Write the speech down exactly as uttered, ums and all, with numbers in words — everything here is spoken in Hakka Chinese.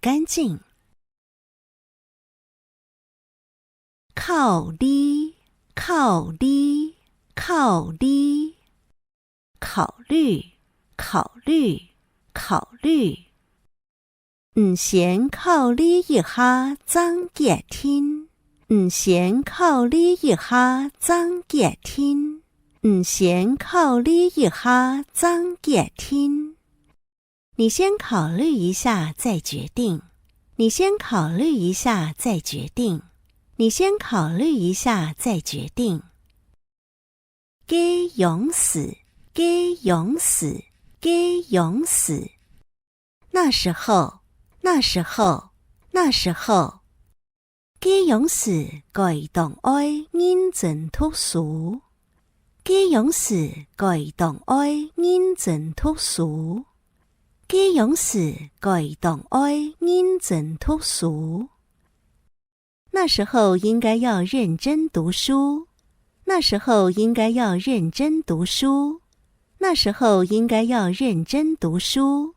乾淨。考慮，考慮，考慮。考慮，考慮，考慮。你先考慮一下正決定。你先考慮一下正決定。你先考慮一下正決定。 你先考慮一下再決定。你先考慮一下再決定。你先考慮一下再決定。該央時，該央時，該央時。那時候，那時候，那時候。 該央時該當愛認真讀書。該央時該當愛認真讀書。該央時該當愛認真讀書。那時候應該要認真讀書。那時候應該要認真讀書。那時候應該要認真讀書。